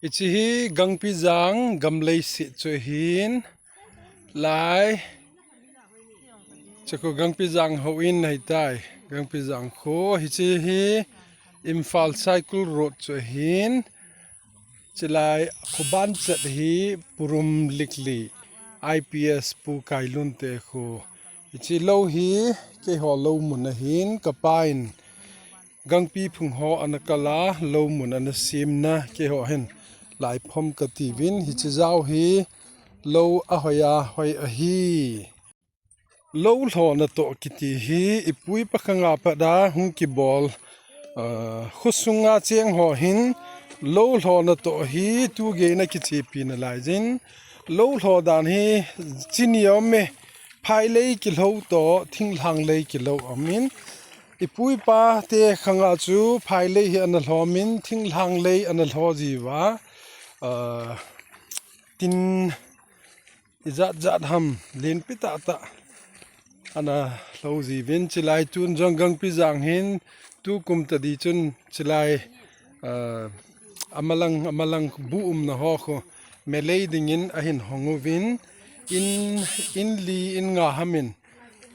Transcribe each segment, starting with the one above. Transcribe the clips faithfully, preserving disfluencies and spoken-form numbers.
Hiche hi Gangpijang gamlei sit chu ahin, lai. Chukhu Gangpijang houin ahitai. Gangpijang kho. Hiche hi Imphal Saikul Road chu ahin. Chulai khuban chet hi Pu Rumlikli, I P S Pu Kailun te kho. Hiche lou hi keiho lou mun ahin, kapa in Gangpiphung ho ana kal a, lou mun ana sem na, keiho hin lai phom kati uvin, hiche jao hi lou ahoi a hoi ahi. Lou lhona toh kiti hi ipu ipa khang a pat a hung kibol, ah, khosung a cheng ho hin lou lhona toh hi tu gei in akichepi nalai jin. Lou lho dan hi chini a um e, phailei kilhou toh thinglhang lei kilhou aum in. Ipu ipa te khang a chu phailei hi ana lhom in, thinglhang lei ana lho ji uva, ah, tin ijat jat ham lenpi tah tah ana lhou ji uvin. Chulai tun jong Gangpijang hin tukum tadi chun chulai, ah, amalang, amalang bu umna ho kho melei dingin ahin hong uvin, in, in li in nga ham in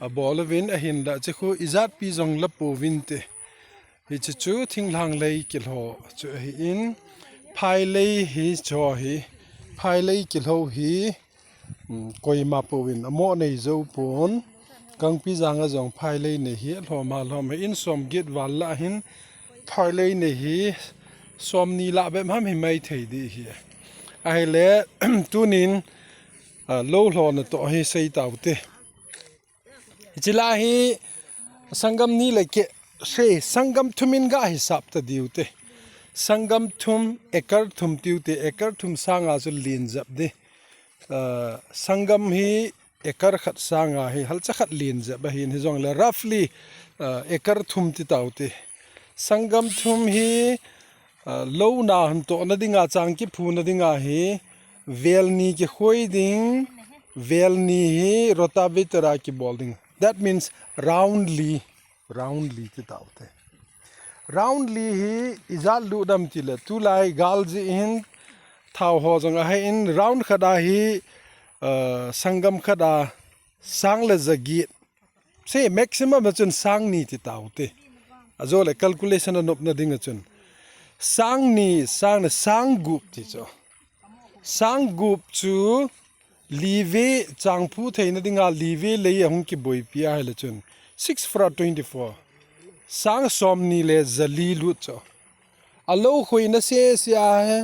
abol uvin, ahinlah chukhu ijatpi jong la pouvin te. Hiche chu thinglhang lei kilhou chu ahin, phailei hi chu hi, phailei kilhou hi, um, koima pouvin, amo nei jou pon. Gangpijang a jong phailei nei hi alhom a lhom hi, in som get val lah hin phailei nei hi som ni lah bep ham hi mai thei di hi. Ahile, tunin, ah, lou lhona toh hi sei tau te. Hiche lai hi sanggam ni le keh, sei, sanggam thum in ga hisap ta diu te. Sanggam thum, acre thum tiu te, acre thum sang a chu len jep di. Ah, sanggam hi acre khat sang a hi halcha khat len jep ahin, hijongle roughly, ah, acre thum ti tau te. Sanggam thum hi, ah, lou na hon tohna dinga, chang kiphuna dinga hi, vel ni kikhoi ding, vel ni hi rotavator a kibol ding. That means round li, round li ti tau te. Round li hi ijat lut dem tile, tulai gal jeh hin thao ho jong ahai in, round khat a hi, ah, sanggam khat a sang le ja get. Sei, maximum a chun sang ni ti tau te. Ajole calculation a nopna ding a chun. Sang ni, sang ni, sang gup ti chu. Sang gup chu li ve chang phu theina dinga li ve lei a hung kiboipi ahile chun. Six four are twenty-four. Sang som ni le ja li lut chu. Alou khoina sese a hi,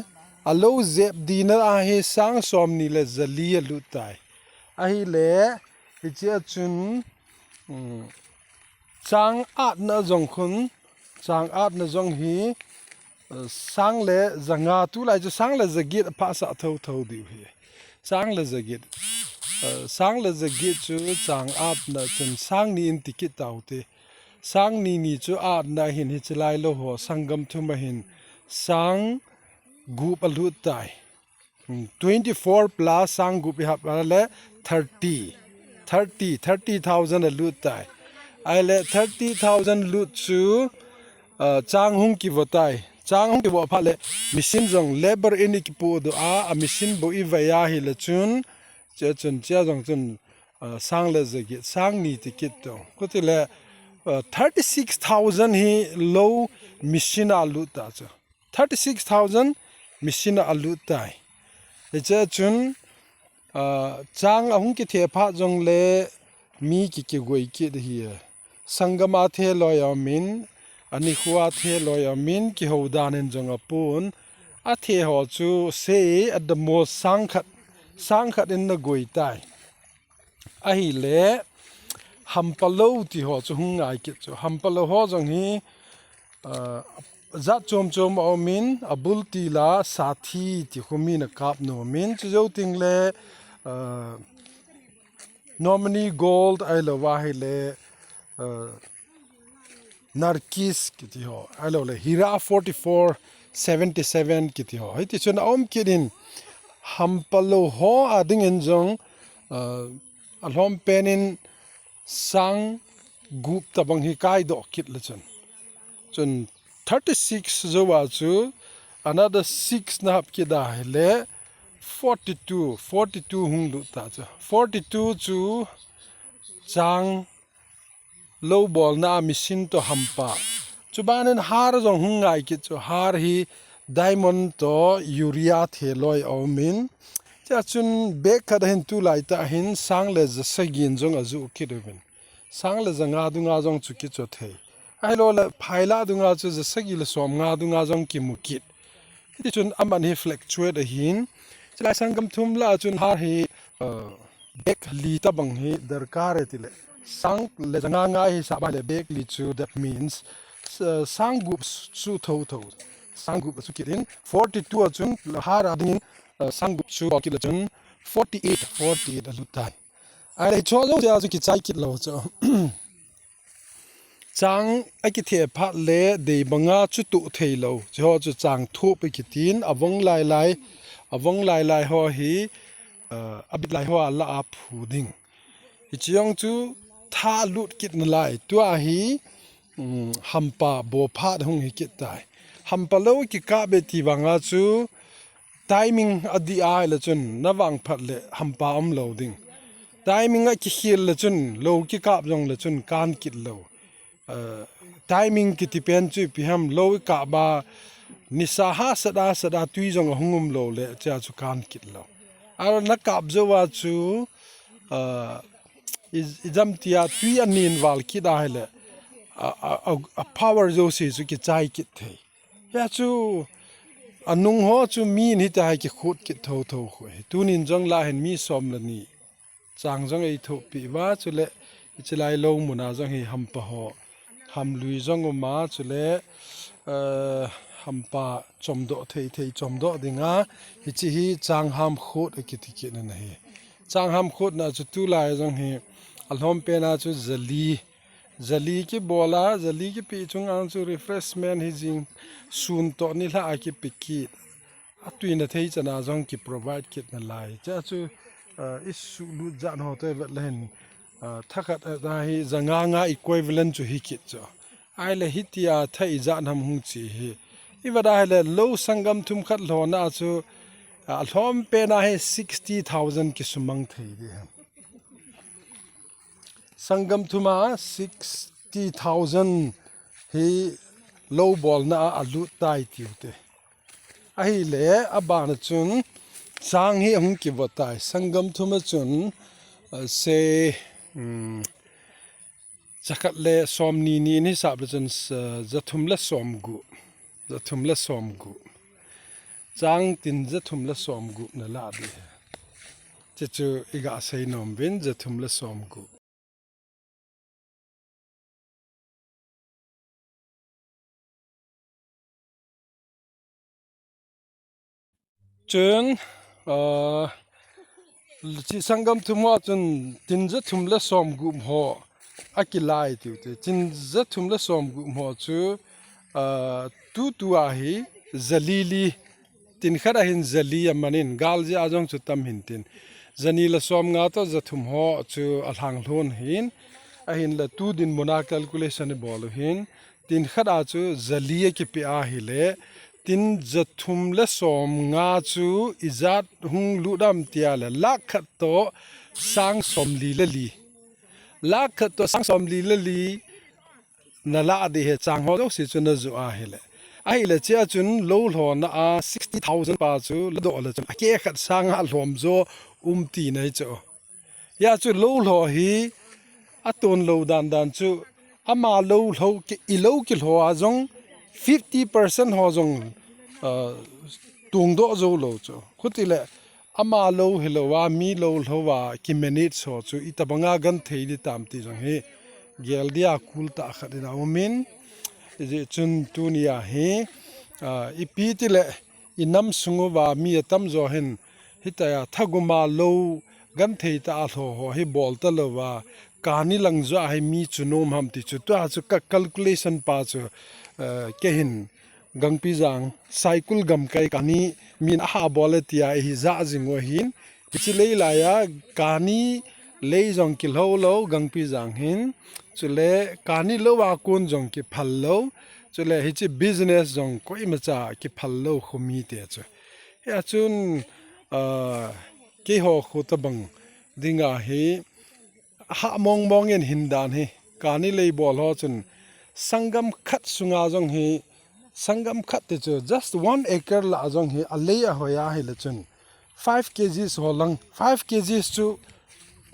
alou jep dina a hi sang som ni le ja li alut tai. Ahile, hiche a chun, um, chang atna jong khun, chang atna jong hi, uh, sang le ja nga, tulai chu sang le ja get aphasah thotho diu hi. Sang le ja get, uh, sang le ja get chu chang atna chun sang ni in ti kit tau te. Sang ni ni chu atna hin hiche lai lou ho sanggam thum a hin sang gup alut tai. Hmm, twenty-four plus sang gup ihap a le thirty. Thirty, thirty thousand alut tai. Ahile thirty thousand lut chu, ah, chang hung kivo tai. Chang hung kivo phat le machine jong labour in ikipoh doh a, a machine bou ivai ahile chun, chea chun, chea jong chun, ah, sang le ja get, sang ni ti kit to. Kutile, ah, thirty-six thousand hi lou machine a lut ta chu. Thirty-six thousand machine a alut tai. Hiche chun, ah, chang ahung kithe phat jongle mi ki, kigoi kit hi. Sanggam a the loi aum in, anikho a the loi aum in, kihou dan in jong apon. Athe ho chu sei at the most sang khat, sang khat in nagoi tai. Ahile, hampa lou ti ho chu hung ngai kit chu. Hampa lou ho jong hi, ah, jat chom chom aum in, abul til a sathi ti khu min akap nom in, chujou tengle, ah, Nominee Gold ahilou ahile, ah, Nargis kiti ho, ahilou le Hira forty-four seventy-seven kiti ho. Hiti chun aum kit in hampa lou ho a ding in jong, ah, alhom pen in sang gup tabang hi kaidoh kit le chun. Chun thirty-six jou a chu, another six na hap kit a hile forty two, forty two hung lut ta chu. Forty two chu chang lou bolna a machine to hampa. Chubanin har jong hung ngai kit chu, har hi diamond to urea the loi a um in. Chea chun bag khat a hin tulai tah hin sang le ja sagi in jong a ju kit uvin. Sang le ja nga dunga jong chu kicho thei. Ahilou le phaila dunga chu ja sagi le som nga dunga jong kimu kit. Hiti chun aman hi fluctuate ahin. Chulai sanggam thum lah a chun har hi, uh, bag li tabang hi darkar e tile. Sang le ja nga nga hi sah ba le bag li chu, that means, uh, sang gup chu tho tho. Sang gup chu kit in forty two a chun har a dingin, uh, sang gup chu bol kit le chun forty eight, forty eight a lut tai. Ahile hicho jouse a chu kichai kit lou chu. Chang a kithe phat le dei banga chu tuh thei lou. Hiho chu chang thup a kitin, a vong lai lai, a vong lai lai ho hi, uh, a bit lai ho a lah a phu ding. Hichi jong chu tha lut kit nalai. Tua hi, um, hampa bo phat hung hi kit tai. Hampa lou kikap e ti vanga chu, timing adih a ahile chun na vangphat le hampa um lou ding. Timing akikhel le chun lou kikap jong le chun kan kit lou. Uh, timing kiti pen chu ipi ham, lou ikap a nisa hahsat a sat a tui jong ahung um lou le chea chu kan kit lou. Ahile na kap jou a chu, uh, i, ijam tia tui anin val kit a ahile, a, a, a, a power jouse chu kichai kit thei. Hia chu anung ho chu mi in hiti a hi kikhut kit tho tho khu hi. Tunin jong lah hin mi som le ni chang jong eithopi uva, chule hichi lai lou muna jong hi hampa ho, hamlui jong uma, chule, eh, hampa chomdoh thei thei chomdoh dinga hichi hi chang ham khut akiti kit na hi. Chang ham khutna chu tulai jong hi alhom pena chu jali Jali kibol a, jali kipe chunga chu refreshment hi jing sun toh nilhah a kipe kit. Atuina thei chana jong ki provide kit nalai. Chea chu, uh, isuhlut jat ho toh ivet le hin, uh, thakhat a hi ja nga nga equivalent chu hi kit chu. Ahile hitia tha ijat ham hung chi hi. Ivet a hile lou sanggam thum khat lhona chu, uh, alhom pena hi sixty thousand kisumang thei di ham. Sanggam thum a sixty thousand hi lou bolna a alut tai tiu te. Ahile, abana chun chang hi ahung kivo tai. Sanggam thum a chun, uh, say, um, jakhat le som ni ni in hisap le chun, uh, jathum le som gup. Jathum le som gup. Chang tin jathum le som gup na lah di. Chuchu iga sei nom vin, jathum le som gup. Chun, uh, chi sanggam thum ho chun tin jathum le som gup ho akilai tiu te. Tin jathum le som gup ho chu, uh, tutu a hi jali li, tin khat a hin jali amanin, gal jeh a jong chu tam hin tin. Jani le som nga toh jathum ho chu alhang lhon hin, ahin le tu dinmun a calculation ibol u hin, tin khat a chu jali akipe ahile, tin jathum le som nga chu ijat hung lut am tia le, lakh khat toh sang som li le li. Lakh khat toh sang som li le li, na lah di hi chang ho jouse chu na ju ahile. Ahile chea chun lou lhona a sixty thousand pa chu ladoh le chun akeh khat sang a lhom jo um tina hi chu. Hia chu lou lho hi aton lou dan dan chu ama lou lho ki, i lou kilho a jong fifty percent ho jong, uh, tungdoh jou lou chu. Khutile ama lou hilou a, mi lou lho a ki manage ho chu itobanga genthei di tam ti jong hi gel dia kul tah khat in aumin, ijeh chun tunia hi, ah, ipi tile inam sung uva mi atamjo hin hitia thaguma lou genthei tah a lho ho hi bol talou a, kani lang jo a hi mi chu nom ham ti chu tua chu ka calculation pa chu, eh, kei hin Gangpijang, Saikul gamkai kani min aha bol e tia ihi ja jing u ahin. Hichi leilai a kani lei jong kilho lou Gangpijang hin. Chule kani lou a kon jong kiphal lou. Chule hiche business jong koimacha kiphal lou khu mite chu. Hia chun, ah, keiho khu tabang dinga hi hah mong mong in hin dan hi. Kani lei bol ho chun sanggam khat sunga jong hi, sanggam khat ti chu just one acre lah jong hi alei ahoi ahile chun five K Gs ho lang, five K Gs chu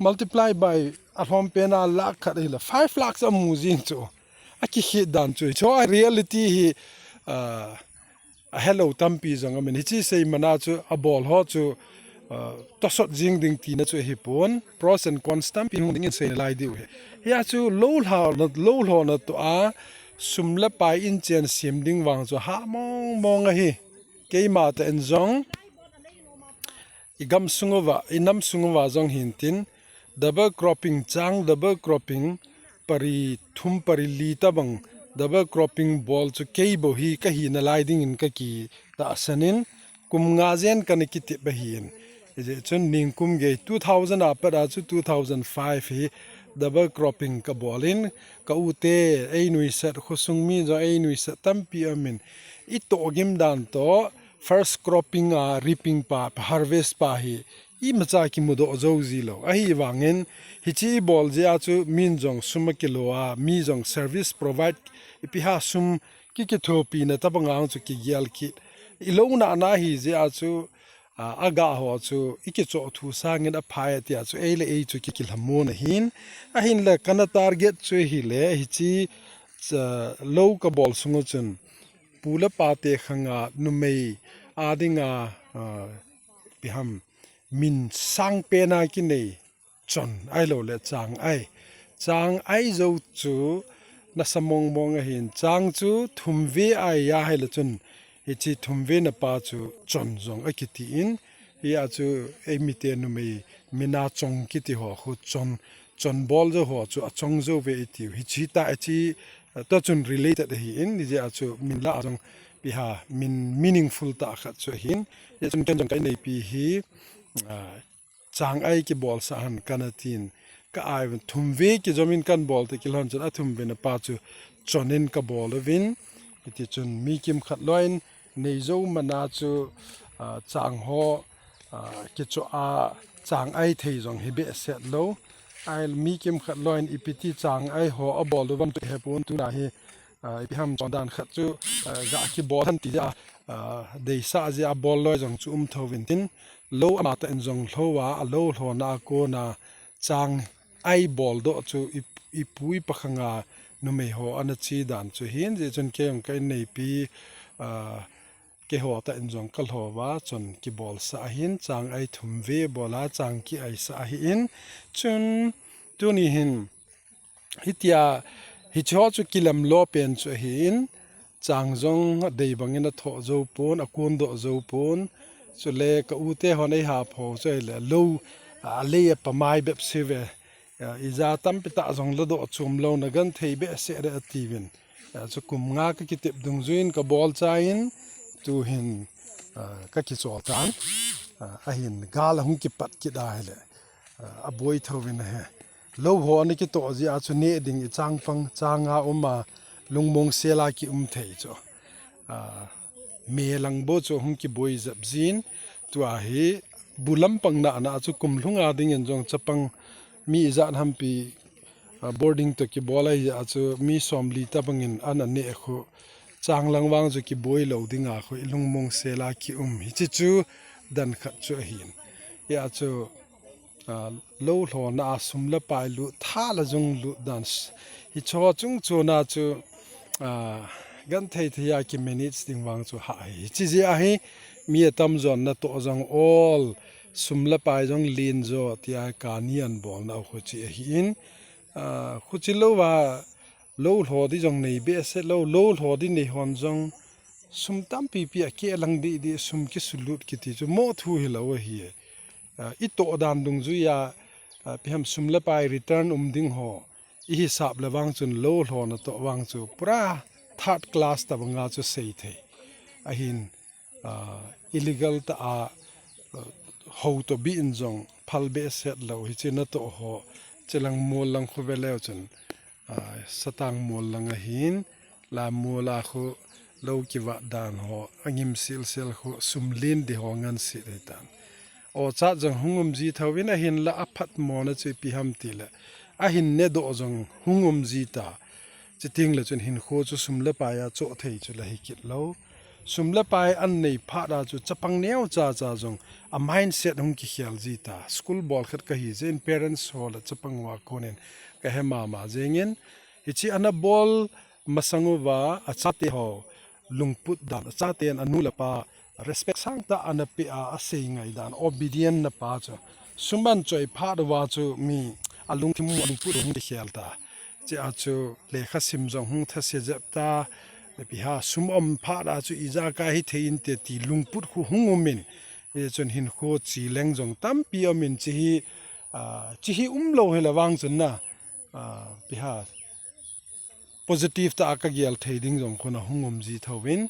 multiply by alhom pena lakh khat ahile five lakhs amu jing chu. Akikhit dan chu. Chu a reality hi, ah, ahelou tampi jong amin. Hiche sei mana chu abol ho chu, ah, tosot jing ding tina chu ahipon. Pros and cons tampi hung dingin sei nalai diu ahi. Hia chu lou lhona, lou lhona toh a sum le pai in chen sem ding vang chu hah mong mong ahi. Keima tah in jong i gam sung uva, i nam sung uva jong hintin, double cropping, chang double cropping, pari thum pari li tabang, double cropping bol chu kei bou hi kahi nalai dingin kakitahsan in, kum nga jen kana kitep ahin. Hijeh chun ningkum gei two thousand a pat a chu two thousand five hi double cropping kabol in, ka u te einuisat, khosung mi jong einuisat tampi amin. I tohgim dan toh, first cropping a reaping pa, harvest pa hi imacha kimudoh jou jilou. Ahivangin, hiche ibol jeh a chu min jong sum akilo a, mi jong service provide ipi ha sum ki, kithopina tabang a chu kigel kit. Ilou nana hi jeh a chu, a, aga ho chu ikichoh thu sangin aphai atia chu ei le ei chu kikilhamon ahin. Ahinla kana target chu hile hiche, cha, lou kabol sunga chun pu le pa te khanga numei a dinga, a, ipi ham, min sangpen a kinei chon ahilou le chang ai. Chang ai jou chu nasa mong mong ahin, chang chu thum ve ai ahile chun hiche thum ve na pa chu chon jong akiti in, hia chu eimite numei mina chong kiti ho khu chon, chon bol jou ho chu achong jou ve itiu. Hiche ta, hiche, ah, toh chun related ahin, hijeh a chu min lah a jong ipi ham, min meaningful tah khat chu ahin. Hijeh chun ken jong ka inneipi hi, ah, chang ai kibolsah hen kana tin. Ka ai uvin thum ve kijom in kana bol te kilhon chun athum ve na pa chu chon in kabol uvin. Hiti chun mi kimkhat loi in nei jou mana chu, ah, chang ho, ah, kichoh a chang ai thei jong hi behseh lou. Ai mi kimkhat loi in ipi ti chang ai ho abol uvem chu hepon tuna hi, ah, ipi ham chondan khat chu, ah, ga kibol hen ti jeh a, ah, deisah jeh a bol loi jong chu um thou vin tin, lou ama tah in jong lhou a, alou lhona a kona chang ai boldoh chu i, ipu ipa khanga numei ho ana che dan chu hin, hijeh chun kei jong ka inneipi, ah, keiho tah in jong kalhou va, chon kibolsah ahin, chang ai thum ve bol a, chang ki aisah ahin, chun tuni hin, hitia, hiche ho chu kilemlo pen chu ahin, chang jong adei bangin athoh jou pon, akondoh jou pon, chule ka u te hon eihap ho chu ahile, lou, alei apamai bep seh ve, a, ija tampi tah jong ladoh chom louna genthei behseh de atiuvin. A, chu kum nga kakitep dungjuiyin kabol chai in, tuhin, a, kakichol tan, a, ahin gal ahung kipat kit ahile, a, aboi thou vin ahi. Lou ho ana kitoh jeh a chu neh ding i chang pang, chang a um a, lungmong sel a kium thei chu. A, me lang bou chu hung kiboi jep jin, tua hi bu lampang nana chu kum lhunga dingin jong chapang mi ijat hampi, a, boarding toh kibol ahi a chu mi somli tabangin ana neh khu chang lang vang chu kiboi lou dinga khu i lungmong sel a kium hiche chu dan khat chu ahin. Hia chu, a, lou lhona a sum le pai lut, tha le jung lut dan s-, hiche ho chung chuna chu, a, genthei thei a ki manage ding vang chu hah ahi. Hiche jeh ahi, mi atamjon natoh jong ol, sum le pai jong len jo, tia kani ana bolna u khu hiche ahin, a, khuche louva, lou lho di jong nei behseh lou, lou lho di nei hon jong sum tampi pi a keh lang di di sum kisulut kiti chu mo thu hilou ahi. A, i toh dan dungjuiya, a, ipi ham sum le pai return um ding ho i hisap le vang chun lou lho natoh vang chu pura third class tabanga chu sei thei. Ahin, a, illegal tah a, a, hou toh bih in jong phal behseh lou hiche natoh ho, chelang mol lang khu ve leu chun, a, satang mol lang ahin, Lammu la khu lou kivat dan ho, angim silsel khu sum len di ho ngan si dei tan. Orchard jong hung um ji tho in ahinla aphat mona chu ipi ham tile, ahin ne doh jong hung um ji ta. Chuteng le chun hinkho chu sum le pai a choh thei chu la hi kit lou. Sum le pai an nei phat a chu chapang neo cha cha jong a mindset hung kikhel ji ta. School bol khat ka hi jeh in parents ho le chapang ho a kon in ka he mama jeng in, hichi ana bol masang uva achate ho lungput dan, achaten anu le apa respect sang tah ana pe a, asei ngai dan, obedient na pa chu. Sum an choi phat uva chu mi alungthim u, alungput u hung kikhel ta. Chea chu lekha sim jong hung thase jep ta. Ipi ham, sum um phat a chu ijat a hi thei inte ti lungput khu hung um in. Hichun hinkho chi leng jong tampi um in chi hi, ah, chi hi um lou hi le vang chun na, ah, ipi ham, positive tah a ka gel thei ding jong khu na hung um ji tho in.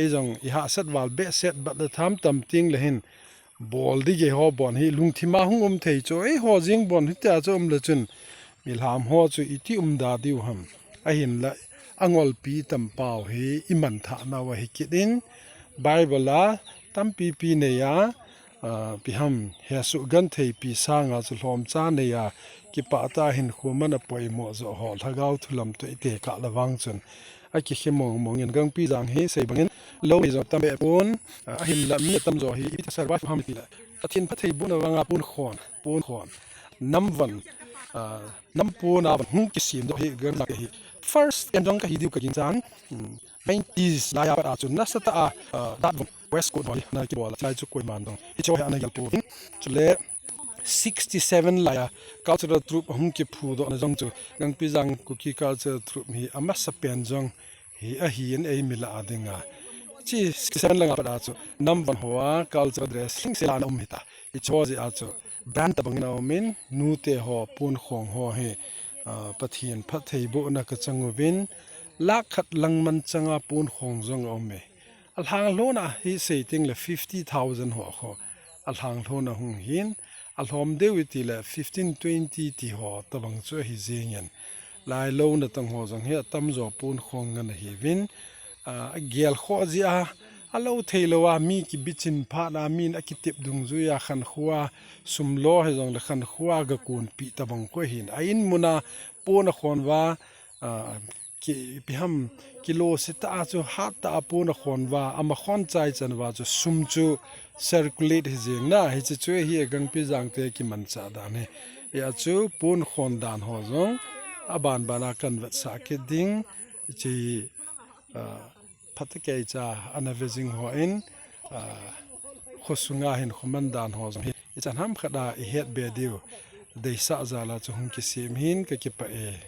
Ei jong i hahsat val behseh bat le tham tam teng le hin bol di gei ho bon hi lungthim a hung um thei chu, ei ho jeng bon hitia chu um le chun, milham ho chu iti um da diu ham. Ahinla angolpi tam pau hi i man thah nau ahi kit in, Bible a tampi pi nei a, ah, ipi ham, hesoh genthei pi sang a chu lhomcha nei a, kipah tah a hinkho man a poimo jo ho, lhagao thu lam toh i tekah le vang chun, akikhe mong mong in, Gangpijang hi sei bang in lou nei jong tam be pon, ah, ahinla mi atam jo hi ipi tah survive ham ti le, Pathen phattheibohna vang a pon khon, pon khon, nam von, ah, nam pon a von hung kisem doh hi Gangpijang hi first in jong ka hi diu ka ginchat. Hmm. Nineties lai a pat a chu nasatah a, ah, dat von, waistcoat ho hi ana kibol a, chulai chu koiman jong hiche ho hi ana gel pouvin. Chule sixty seven lai a cultural troupe ahung kiphudoh na jong chu Gangpijang Kuki Cultural Troupe hi amasa pen jong hi ahi in ei mi lah a ding a. Hiche sixty seven lang a pat a chu nam von ho a cultural dress lhingset a ana um hi ta. Hiche ho jeh a chu brand tabang in a um in, nute ho pon khong ho hi, ah, Pathen phattheibohna ka chang uvin, lakh khat lang man chang a pon khong jong a um e. Alhang lhon a hi sei teng le fifty thousand ho khu alhang lhon a hung hin, alhom deu i ti le fifteen twenty ti ho tabang chu ahi jeng in. Lai lou natong ho jong hi atam jo pon khong ngan ahiuvin, ah, agel khoh jeh a, alou thei lou a, mi kibichin phat a, min akitep dungjui a, khankho a, sum lo hi jong le khankho a ga konpi tabang khu ahin. A in mun a pon akhon uva, ah, ki, ipi ham, kilo se tah a chu hat tah a pon akhon uva, ama khon chai chan uva chu sum chu circulate hi jeng na, hiche chu hi a Gangpijang te kimanchah dan hi. Hia chu pon khon dan ho jong aban ban a kan vetsah kit ding, hiche, ah, phatecha ana ve jing ho in, ah, khosunga hinkho man dan ho jong hi ichan ham khat a i het be diu deisah jal a chu hung kisem hin ka kipah e.